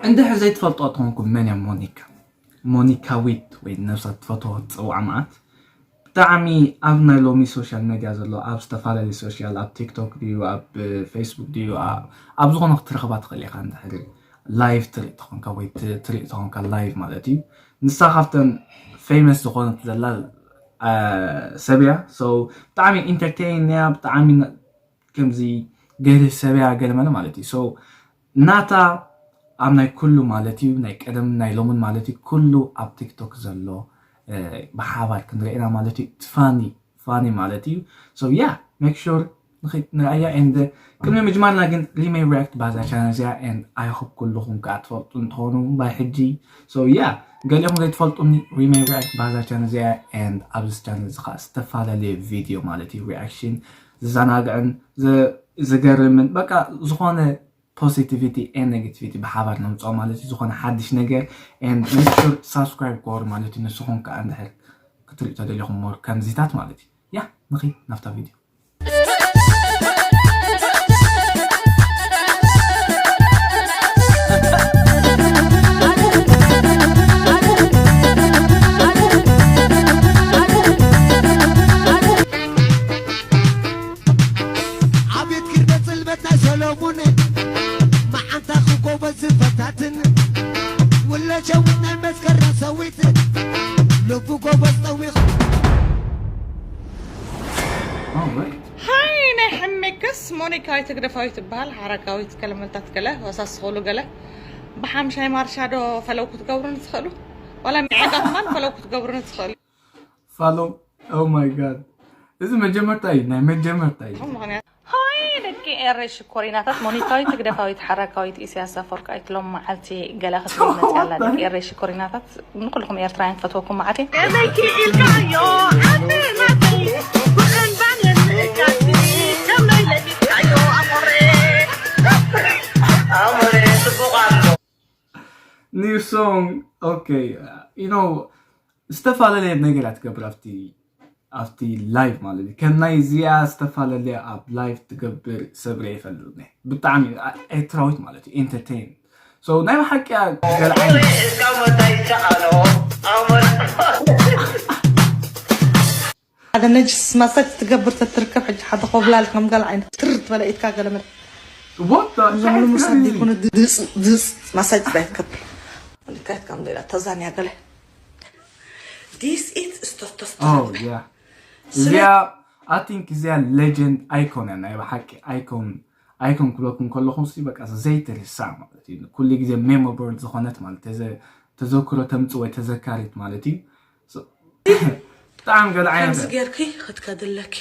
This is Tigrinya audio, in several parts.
እንድሕር ዘይትፈልጦ ተኾንኩም፣ መን እያ ሞኒካ? ሞኒካ ዊት ወይ ነብሳ ትፈትዎ ትጽውዓ መዓት። ብጣዕሚ ኣብ ናይ ሎሚ ሶሻል ሜድያ ዘሎ፣ ኣብ ዝተፈላለዩ ሶሻል፣ ኣብ ቲክቶክ ድዩ፣ ኣብ ፌስቡክ ድዩ፣ ኣብ ዝኾነ ክትረኽባ ትኽእል ኢኻ። እንድሕር ላይቭ ትርኢ ተኾንካ ወይ ትርኢ ተኾንካ፣ ላይቭ ማለት እዩ። ንሳ ካብተን ፌመስ ዝኾነት ዘላ ሰብ እያ። ብጣዕሚ ኢንተርቴይን እያ። ብጣዕሚ ከምዚ ገለ ሰብ እያ ገለ መለ ማለት እዩ። ናታ ኣብ ናይ ኩሉ ማለት እዩ፣ ናይ ቀደም ናይ ሎምን ማለት እዩ፣ ኩሉ ኣብ ቲክቶክ ዘሎ ብሓባር ክንርኤና ማለት እዩ። ትፋኒ ፋኒ ማለት እዩ። ያ፣ ሜክ ሹር ንኸይድ ንርኣያ። And ቅድሚ ምጅማርና ግን ሪሜይ ሪያክት ባዛ ቻነል እዚኣ። And I hope ኩልኹም ከዓ ትፈልጡ እንትኾኑ ባይ ሕጂ። ያ፣ ገሊኹም ዘይትፈልጡኒ፣ ሪሜይ ሪያክት ባዛ ቻነል እዚኣ። And ኣብዚ ቻነል እዚ ከዓ ዝተፈላለየ ቪድዮ ማለት እዩ፣ ሪያክሽን፣ ዝዘናግዕን ዝገርምን፣ በቃ ዝኾነ ፖዚቲቪቲ ኤን ኔጌቲቪቲ ብሓባር ነምፅኦ ማለት እዩ። ዝኾነ ሓድሽ ነገር። And make sure ሳብስክራይብ ክወር ማለት እዩ። ንስኹም ከዓ እንድሕር ክትሪኡ ተደሊኹም ሞር ከምዚታት ማለት እዩ። ያ፣ ንኺ ናብታ ቪድዮ። ሃይ ናይ ሕሜክስ ሞኒካዊት ህግደፋዊት ትበሃል። ሓረጋዊት ከለመልታት ገለ ወሳስኸሉ ገለ ብሓምሻይ ማርሻ ዶ ፈለው ክትገብሩኒ ትኽእሉ? ዋላ ሚዕጋፍማን ፈለው ክትገብሩኒ ትኽእሉ? ፋሎ። Oh my God፣ እዚ መጀመርታ እዩ፣ ናይ መጀመርታ እዩ። ሆይ ደቂ ኤረይ ሽኮሪናታት፣ ሞኒካዊት ህግደፋዊት ሓራካዊት ኢሳያስ ኣፈወርቂ ኣይትሎም መዓልቲ ገለ ክትብል መጽያ ኣላ። ደቂ ኤረይ ሽኮሪናታት፣ ንኩልኩም ኤርትራውያን ክፈትወኩም መዓት እየ። ከመይ ክኢልካዮ ዓዲ ናተይ ብእንባን የንእካቲ ከመይ ለሚድካዮ ኣሞረ ኣሞረ ጽቡቕ ኣሎ። New song። Okay, you know ዝተፈላለየ ነገራት ትገብር ኣብቲ ኣብቲ ላይቭ ማለት እዩ። ከም ናይ እዚኣ ዝተፈላለየ ኣብ ላይቭ ትገብር ሰብ ርኤ ይፈልጥ እየ። ብጣዕሚ ኤርትራዊት ማለት እዩ፣ ኢንተርቴይን። ናይ ብሓቂ ገለ ዓይነት ሓደ ነጅስ ማሳጅ ትገብር ተትርከብ ሕጂ ሓደ ኮብላል ከም ገለ ዓይነት ትር ትበለ ኢትካ ገለ መለ What the እዞም heck ልሙሳት is ዘይኮነ ድጽ ድጽ ማሳጅ ጥራይ ትገብር ልካት ከም ሌላ ተዛንያ ገለ ዲስ ኢት ስቶስቶስ Oh yeah። እዚኣ I think እዚኣ ሌጀንድ ኣይኮነ ናይ ብሓቂ ኣይኮን ኣይኮን ክብለኩም ከለኹም ሲ በቃ ዘይትርሳዕ ማለት እዩ። ኩሉ ግዜ ሜሞብል ዝኾነት ማለት ተዘ- ተዘክሮ ተምጽእ ወይ ተዘካሪት ማለት እዩ። So፣ ብጣዕሚ ገለ ዓይነት ከምዚ ጌርኪ ክትከዲ ኣለኪ።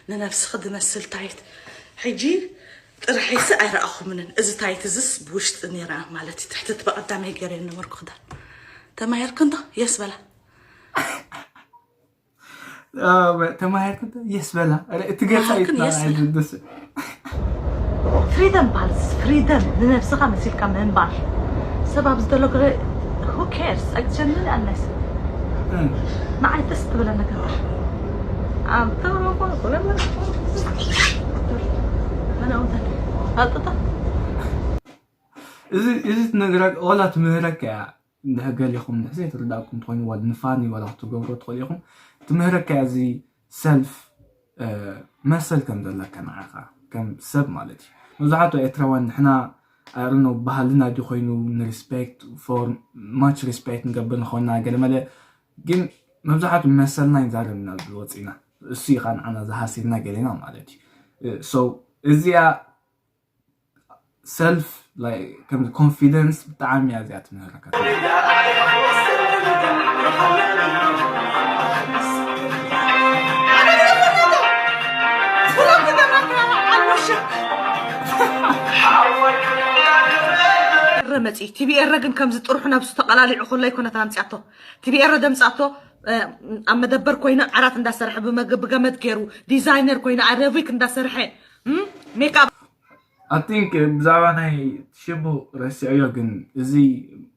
ንነብስኺ ዝመስል ታይት ሕጂ ጥርሒሲ ኣይረኣኹምንን። እዚ ታይት እዝስ ብውሽጢ ነይራ ማለት እዩ። ትሕቲ እቲ በቐዳማይ ገይረ ነበርኩ ክዳን። ተማሂርኪ እንዶ የስ በላ። ተማሂርክ የስ በላ። እቲ ገጻ ተማሂርክን የስ በላ። ይትናደስ ፍሪደም ባልስ ፍሪደም ንነብስኻ መሲልካ ምንባር። ሰብ ኣብ ዝደሎ ገለ who cares? ኣይትጀንን ኣነስ ንዓይ ደስ ትብለ ነገር ኣንተ መናውንተ ኣጥታ እዚ እዚ ትነግረካ ዋላ ትምህረካ እያ። እንድሕር ገሊኹም እንድሕር ዘይትርዳእኩም ትኾይኑ ዋላ ንፋኒ ዋላ ክትገብሮ ትኽእሉ ኢኹም። ትምህረካ እያ እዚ ሰልፍ መሰል ከም ዘለካ ንዓኻ ከም ሰብ ማለት እዩ። መብዛሕትኡ ኤርትራውያን ንሕና ኣርኖ ባህልና ድዩ ኮይኑ ንሪስፔክት ፎር ማች ሪስፔክት ንገብር ንኾንና ገለመለ ግን መብዛሕትኡ መሰልና ይንዛረብ ኢና ዝወፅና እሱ ኢኻ ንዓና ዝሃሲልና ገሌና ማለት እዩ። So እዚኣ ሰልፍ ከም ኮንፊደንስ ብጣዕሚ እያ እዚኣ ትምህረካ። ኤረ መፂ ቲቪ ኤረ ግን ከምዚ ጥርሑ ነብሱ ተቀላሊዑ ከሎ ኣይኮነትን ኣምፅኣቶ። ቲቪ ኤረ ደምፃቶ ኣብ መደበር ኮይና ዓራት እንዳሰርሐ ብመግ- ብገመድ ገይሩ ዲዛይነር ኮይና ኣረቢክ እንዳሰርሐ ሜካፕ I think ብዛዕባ ናይ ሽሙ ረሲዐዮ ግን እዚ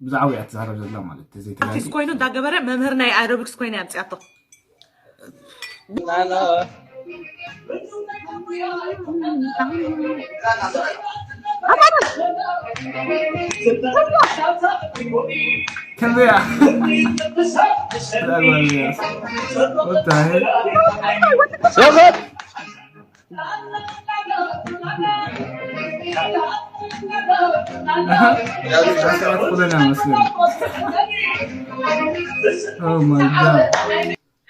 ብዛዕባ እያ ትዛረብ ዘላ ማለት እዚ ኣርቲስት ኮይኑ እንዳገበረ መምህር ናይ ኣሮቢክስ ኮይና ኣምፅኣቶ። ከምዚኣ። What the hell? ኣሃ። ኣስራት ኩለና መስለኒ። Oh my God.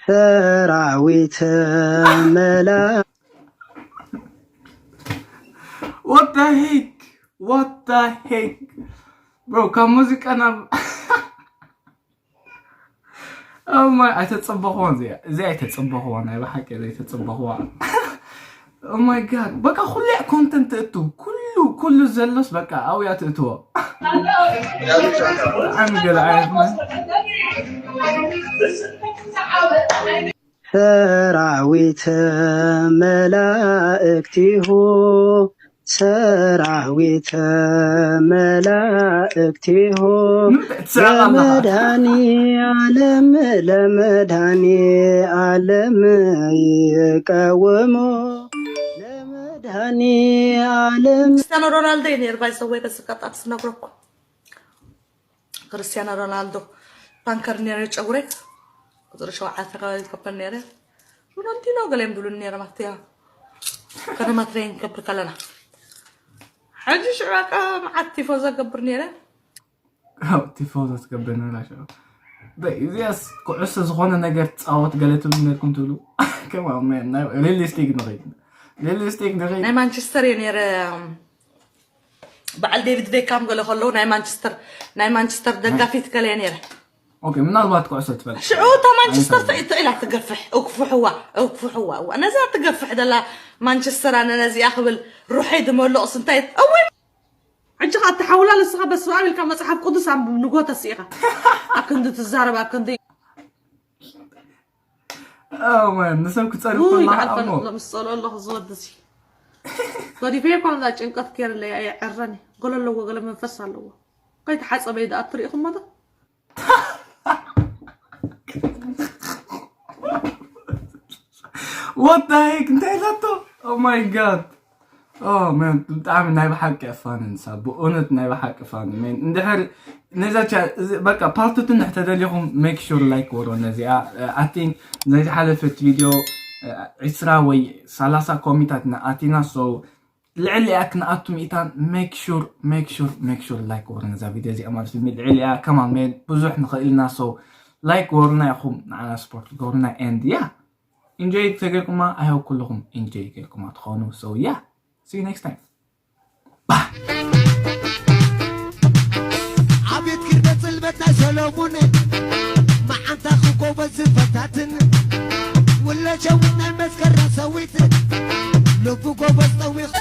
ሰራዊት መላ What the heck? What the heck? Bro፣ ካብ ሙዚቃ ናብ Oh my፣ ኣይተጸበኽዋን እዚኣ። እዚኣ ኣይተጸበኽዋን፣ ናይ ብሓቂ ዘይተጸበኽዋ። Oh my God፣ በቃ ኩሉ እያ ኮንተንት ትእቱ። ኩሉ፣ ኩሉ ዘሎስ በቃ ኣብያ ትእትዎ። ብጣዕሚ ገለ ዓይነት ማን። ሰራዊት መላእክቲሁ፣ ሰራዊት መላእክቲሁ፣ ምን ትስዕቕ ኣለኻ? ለመድኃኒ ዓለም፣ ለመድኃኒ ዓለም ይቀውሞ፣ ለመድኃኒ ዓለም። ክርስቲያኖ ሮናልዶ እዩ ነይሩ፣ ባይዘወይ፣ በዚ ኣጋጣሚ ስነግረኩም። ክርስቲያኖ ሮናልዶ ፓንከር ነይረ ጨጉረይ፣ ቁፅሪ ሸውዓተ ከባቢ ዝከበር ነይረ። ሮናልዲኖ ገለ እዮም ዝብሉኒ ነይሮም ኣብቲ፣ ከነማ ትሬን ክገብር ከለና። ሕጂ ሽዑ በቃ መዓት ቲፎዞ ገብር ነይረ። ኣው፣ ቲፎዞ ትገብር ነይራ ሽዑ። በይ፣ እዚኣስ ኩዕሶ ዝኾነ ነገር ትጻወት ገለ ትብሉ ነርኩም ትብሉ። Come on, man፣ ናይ ሪሊስቲክ ንኸይድ። ሪሊስቲክ ንኸይድ። ናይ ማንቸስተር እየ ነይረ። በዓል ዴቪድ ቤካም ገለ ከለዉ ናይ ማንቸስተር፣ ናይ ማንቸስተር ደጋፊት ገለ እየ ነይረ። ኦኬ፣ ምናልባት ኩዕሶ ትፈልጥ። ሽዑ እታ ማንቸስተር ኣይፈልጥን። ትእላ ትገፍሕ፣ እግፍሕዋ፣ እግፍሕዋ። እዋ፣ ነዛ ትገፍሕ ደላ ማንቸስተር ኣነ ነዚኣ ክብል ሩሐይ ድመልቕስ እንታይ እወይ። ሕጂ ኸኣ እትሓውላ ንስኻ በስመ ኣብ ኢልካ መጽሓፍ ቅዱስ ኣንብብ፣ ንጎተ ስኢኻ። ኣክንዲ ትዛረብ፣ ኣክንዲ። Oh man፣ ንሰብ ክጸርፍ ውይ፣ ከለኻ በዓል ኣሞ። ፈለጥ ሎ ምስ ጸልኦ ኣለኹ ዝወዲ እዚ። ገዲፈዮ እኳ ነዛ ጭንቀት ኬርለይ ኣየዕረኒ። ገለ ኣለዎ፣ ገለ መንፈስ ኣለዎ። ከይተሓጸበ እዩ ደኣ እትርእኹሞ ዶ? What the heck? እንታይ ኢላቶ? Oh my God. Oh man፣ ብጣዕሚ ናይ ብሓቂ እያ ፋን ንሳ፣ ብእውነት ናይ ብሓቂ ፋን። Man፣ እንድሕር ነዛ ቻ-፣ እዚ በቃ ፓርት ቱ እንድሕር ተደሊኹም make sure like ወሮ ነዚኣ። I think ናይ ዝሓለፈት ቪድዮ ዒስራ ወይ ሰላሳ ኮሚታት ንኣቲና፣ so ልዕሊ እያ ክንኣቱ ሚእታን። Make sure፣ make sure፣ make sure like ወሮ ነዛ ቪድዮ እዚኣ ማለት እዩ። ልዕሊ እያ ከማን፣ man፣ ብዙሕ ንኽእል ኢና፣ so like ወሩና ኢኹም ንዓና ስፖርት ገብሩና። And yeah፣ ኢንጆይ ተገርኩማ፣ I hope ኩልኹም ኢንጆይ ገርኩማ ትኾኑ። So yeah, see you next time. Bah! ኣቤት ግርደ ጽልመት ናይ ሰሎሙን፣ መዓንታ ክጎበዝ ዝፈታትን፣ ውለሸዊት ናይ መስከረም ሰዊት፣ ልቡ ጎበዝ ጠዊኽ።